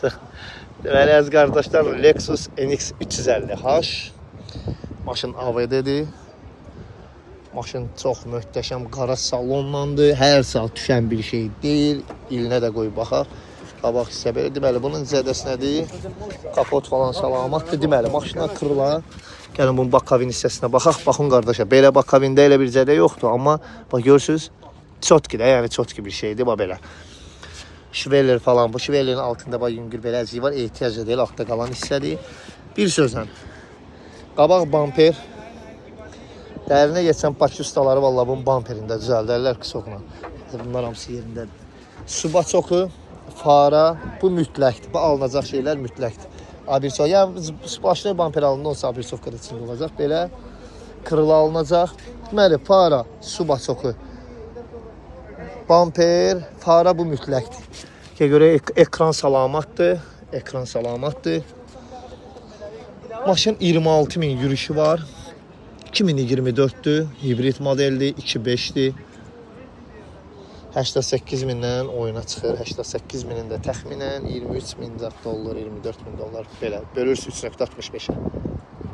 Danışdıq. Deməli, əziz qardaşlar, Lexus NX 350H. Maşın AVD-dir. Maşın çox möhtəşəm qara salonlandır. Hər saat düşən bir şey deyil. İlinə də qoy baxaq. Qabaq hissə belə. Deməli, bunun zədəsi nədir? Kapot falan salamatdır. Deməli, maşına kırıla. Gəlin bunun bakavin hissəsinə baxaq. Baxın qardaşa, belə bakavində elə bir zədə yoxdur. Amma bax görürsüz, çotki də, yəni çotki bir şeydir bax belə. Şveller falan, bu şvellerin altında bax yüngül belə əziyi var. Ehtiyac da deyil, altda qalan hissədir. Bir sözlə, qabaq bamper. Dərinə geçən Bakı ustaları vallahi bunun bamperində düzəldərlər qısoqla. Bunlar hamısı yerindədir. Subaçoku, fara, bu mütləqdir. Bu alınacaq şeylər mütləqdir. Abirsov, yəni splaşnoy bamper alındı, onsa abirsovka da içində olacaq. Belə kırıla alınacaq. Deməli, fara, subaçoku, bamper, fara bu mütləqdir. Ki görə ekran salamatdır. Ekran salamatdır. Maşın 26 min yürüyüşü var. 2024-dür, hibrid modeldir, 2.5-dir. 88 mindən oyuna çıxır. 88 minin də təxminən 23 min dollar, 24 min dollar belə bölürsünüz 3.65-ə.